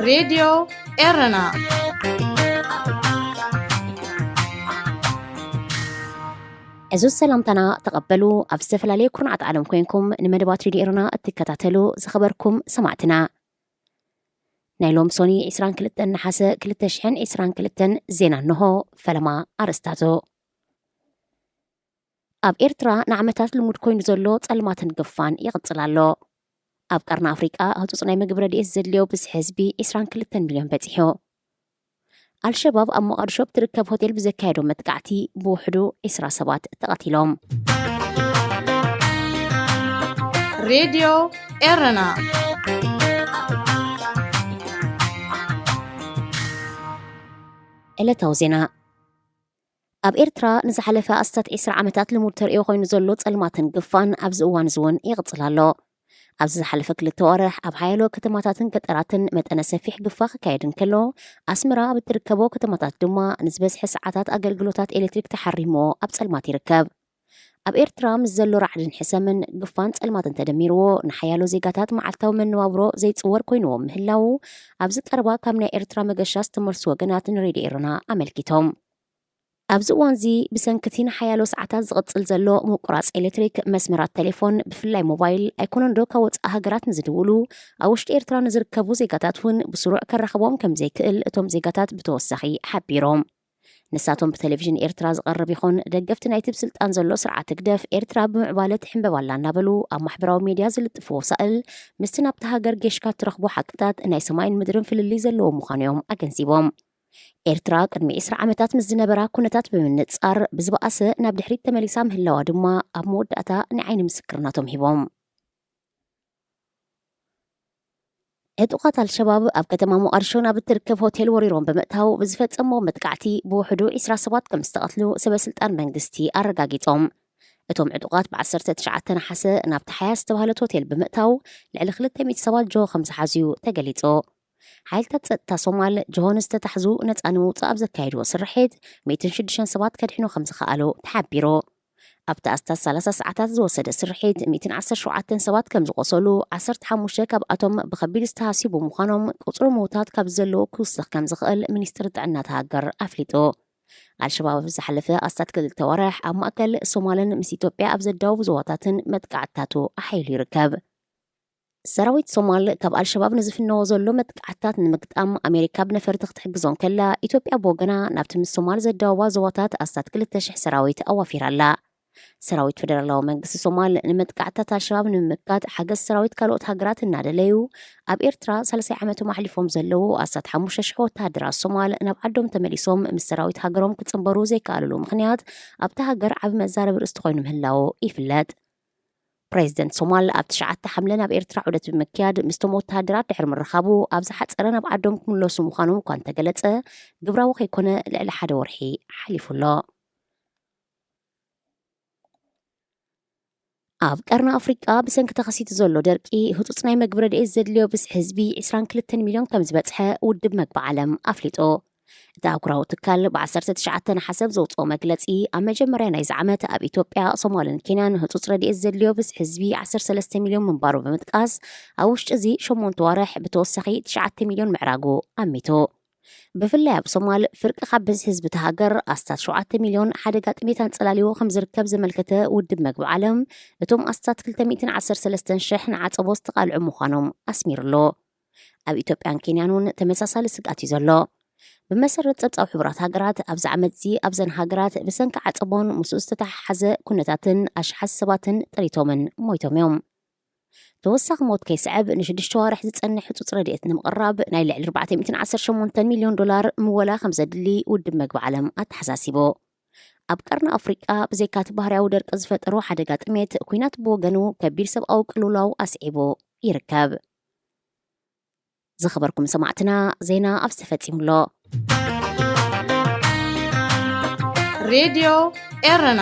ሬድዮ ኤረና። እዚ ሰላምታና ተቐበሉ። ኣብ ዝተፈላለየ ኩርናዓት ዓለም ኮይንኩም ንመደባት ሬድዮ ኤረና እትከታተሉ ዝኸበርኩም ሰማዕትና፣ ናይ ሎም ሶኒ ዕስራን ክልተን ነሓሰ ክልተ ሽሕን ዕስራን ክልተን ዜና እንሆ። ፈለማ ኣርእስታቱ። ኣብ ኤርትራ ንዓመታት ልሙድ ኮይኑ ዘሎ ጸልማትን ግፋን ይቕጽል ኣሎ። ኣብ ቀርኒ ኣፍሪቃ ህጹጽ ናይ ምግቢ ረድኤት ዘድልዮ ብዝሒ ህዝቢ ዕስራን ክልተን ሚልዮን በጺሑ። ኣልሸባብ ኣብ ሞቓድሾ ብትርከብ ሆቴል ብዘካየዶ መጥቃዕቲ ብውሕዱ ዕስራ ሰባት ተቐቲሎም። ሬድዮ ኤረና። ዕለታዊ ዜና። ኣብ ኤርትራ ንዝሓለፈ ኣስታት ዕስራ ዓመታት ልሙድ ተርእዮ ኮይኑ ዘሎ ጸልማትን ግፋን ኣብዚ እዋን እዚ እውን ይቕጽል ኣሎ። ኣብዚ ዝሓለፈ ክልተ ወርሕ ኣብ ሓያሎ ከተማታትን ገጠራትን መጠነ ሰፊሕ ግፋ ክካየድ እንከሎ፣ ኣስመራ ኣብ እትርከቦ ከተማታት ድማ ንዝበዝሐ ሰዓታት ኣገልግሎታት ኤሌክትሪክ ተሓሪምዎ ኣብ ጸልማት ይርከብ። ኣብ ኤርትራ ምስ ዘሎ ራዕድን ሕሰምን ግፋን ጸልማትን ተደሚርዎ ንሓያሎ ዜጋታት መዓልታዊ መነባብሮ ዘይጽወር ኮይንዎም ምህላዉ ኣብዚ ቀረባ ካብ ናይ ኤርትራ መገሻ ዝተመልሱ ወገናት ንሬድዮ ኤረና ኣመልኪቶም። ኣብዚ እዋን እዚ ብሰንኪ እቲ ንሓያሎ ሰዓታት ዝቕጽል ዘሎ ምቁራጽ ኤሌክትሪክ፣ መስመራት ቴሌፎን ብፍላይ ሞባይል ኣይኮነን ዶ ካብ ወጻኢ ሃገራት ንዝድውሉ ኣብ ውሽጢ ኤርትራ ንዝርከቡ ዜጋታት እውን ብስሩዕ ከራኽቦም ከም ዘይክእል እቶም ዜጋታት ብተወሳኺ ሓቢሮም። ንሳቶም ብቴሌቪዥን ኤርትራ ዝቐርብ ይኹን ደገፍቲ ናይቲ ብስልጣን ዘሎ ስርዓት ህግደፍ ኤርትራ ብምዕባለ ትሕንበብ ኣላ እናበሉ ኣብ ማሕበራዊ ሜድያ ዝልጥፍዎ ሳእል ምስቲ ናብታ ሃገር ጌሽካ እትረኽቦ ሓቅታት ናይ ሰማይን ምድርን ፍልልይ ዘለዎ ምዃኑ እዮም ኣገንዚቦም። ኤርትራ ቅድሚ ዕስራ ዓመታት ምስ ዝነበራ ኩነታት ብምንጻር ብዝበኣሰ ናብ ድሕሪት ተመሊሳ ምህላዋ ድማ ኣብ መወዳእታ ናይ ዓይኒ ምስክርነቶም ሂቦም። ዕጡቓት ኣልሸባብ ኣብ ከተማ ሞቓድሾ ናብ እትርከብ ሆቴል ወሪሮም ብምእታው ብዝፈጸምዎ መጥቃዕቲ ብውሕዱ ዕስራ ሰባት ከም ዝተቐትሉ ሰበ ስልጣን መንግስቲ ኣረጋጊጾም። እቶም ዕጡቓት ብ ዓሰርተ ትሽዓተ ነሓሰ ናብቲ ሓያ ዝተባህለት ሆቴል ብምእታው ልዕሊ ክልተ ሚእቲ ሰባት ጆሆ ከም ዝሓዙ እዩ ተገሊጹ። ሓይልታት ጸጥታ ሶማል ጆሆ ንዝተታሕዙ ነጻ ንምውጻእ ኣብ ዘካየድዎ ስርሒት ሚእትን ሽዱሽተን ሰባት ከድሕኑ ከም ዝኸኣሉ ተሓቢሩ። ኣብቲ ኣስታት ሰላሳ ሰዓታት ዝወሰደ ስርሒት ሚእትን ዓሰርተ ሸውዓተን ሰባት ከም ዝቖሰሉ፣ ዓሰርተ ሓሙሽተ ካብኣቶም ብኸቢድ ዝተሃስዩ ብምዃኖም ቁጽሪ ምዉታት ካብ ዘለዉ ክውስኽ ከም ዝኽእል ሚኒስትሪ ጥዕና እታ ሃገር ኣፍሊጡ። ኣልሸባብ ኣብ ዝሓለፈ ኣስታት ክልተ ወርሕ ኣብ ማእከል ሶማልን ምስ ኢትዮጵያ ኣብ ዘዳወቡ ዞባታትን መጥቃዕትታቱ ኣሓይሉ ይርከብ። ሰራዊት ሶማል ካብ ኣልሸባብ ንዝፍነዎ ዘሎ መጥቃዕትታት ንምግጣም ኣሜሪካ ብነፈርቲ ክትሕግዞ እንከላ፣ ኢትዮጵያ ብወገና ናብቲ ምስ ሶማል ዘዳወባ ዞባታት ኣስታት ክልተ ሽሕ ሰራዊት ኣዋፊራ ኣላ። ሰራዊት ፈደራላዊ መንግስቲ ሶማል ንመጥቃዕትታት ኣልሸባብ ንምምካት ሓገዝ ሰራዊት ካልኦት ሃገራት እናደለዩ፣ ኣብ ኤርትራ ሳልሳይ ዓመቶም ኣሕሊፎም ዘለዉ ኣስታት ሓሙሽተ ሽሕ ወተሃደራት ሶማል ናብ ዓዶም ተመሊሶም ምስ ሰራዊት ሃገሮም ክጽንበሩ ዘይከኣልሉ ምኽንያት ኣብታ ሃገር ዓቢ መዛረቢ ርእስቲ ኮይኑ ምህላዉ ይፍለጥ። ፕሬዚደንት ሶማል ኣብ ትሽዓተ ሓምለ ናብ ኤርትራ ዑደት ብምክያድ ምስቶም ወተሃደራት ድሕሪ ምርኻቡ ኣብ ዝሓጸረ ናብ ዓዶም ክምለሱ ምዃኖም እኳ እንተገለጸ፣ ግብራዊ ከይኮነ ልዕሊ ሓደ ወርሒ ሓሊፉ ኣሎ። ኣብ ቀርኒ ኣፍሪቃ ብሰንኪ ተኸሲቱ ዘሎ ደርቂ ህጹጽ ናይ መግቢ ረድኤት ዘድልዮ ብዝሒ ህዝቢ ዕስራን ክልተን ሚልዮን ከም ዝበጽሐ ውድብ መግቢ ዓለም ኣፍሊጡ። እቲ ኣህጉራዊ ትካል ብ ዓሰርተ ትሽዓተ ነሓሰ ኣብ ዘውጽኦ መግለጺ፣ ኣብ መጀመርያ ናይዚ ዓመት ኣብ ኢትዮጵያ፣ ሶማልን ኬንያን ህጹጽ ረድኤት ዘድልዮ ብዝሒ ህዝቢ ዓሰርተ ሰለስተ ሚልዮን ምንባሩ ብምጥቃስ፣ ኣብ ውሽጢ እዚ ሸሞንተ ዋርሕ ብተወሳኺ ትሽዓተ ሚልዮን ምዕራጉ ኣሚቱ። ብፍላይ ኣብ ሶማል፣ ፍርቂ ካብ ብዝሒ ህዝቢ እታ ሃገር ኣስታት ሸውዓተ ሚልዮን ሓደጋ ጥሜት ኣንጸላልይዎ ከም ዝርከብ ዘመልከተ ውድብ መግቢ ዓለም፣ እቶም ኣስታት ክልተ ሚእትን ዓሰርተ ሰለስተን ሽሕ ንዓጸቦ ዝተቓልዑ ምዃኖም ኣስሚሩሉ። ኣብ ኢትዮጵያን ኬንያን እውን ተመሳሳሊ ስግኣት እዩ ዘሎ። ብመሰረት ጸብጻብ ሕቡራት ሃገራት፣ ኣብዚ ዓመት እዚ ኣብዘን ሃገራት ብሰንኪ ዓጸቦን ምስኡ ዝተተሓሓዘ ኩነታትን ኣሽሓት ሰባትን ጥሪቶምን ሞይቶም እዮም። ተወሳኺ ሞት ከይስዕብ ንሽዱሽተ ዋርሕ ዝጸንሕ ህጹጽ ረድኤት ንምቕራብ ናይ ልዕሊ ኣርባዕተ ሚእትን ዓሰርተ ሸሞንተን ሚልዮን ዶላር ምወላ ከም ዘድሊ ውድብ መግቢ ዓለም ኣተሓሳሲቡ። ኣብ ቀርኒ ኣፍሪቃ ብዘይካ እቲ ባህርያዊ ደርቂ ዝፈጠሮ ሓደጋ ጥሜት፣ ኲናት ብወገኑ ከቢድ ሰብኣዊ ቅልውላው ኣስዒቡ ይርከብ። ዝኸበርኩም ሰማዕትና፣ ዜና ኣብዚ ተፈጺሙ ኣሎ። ሬድዮ ኤረና።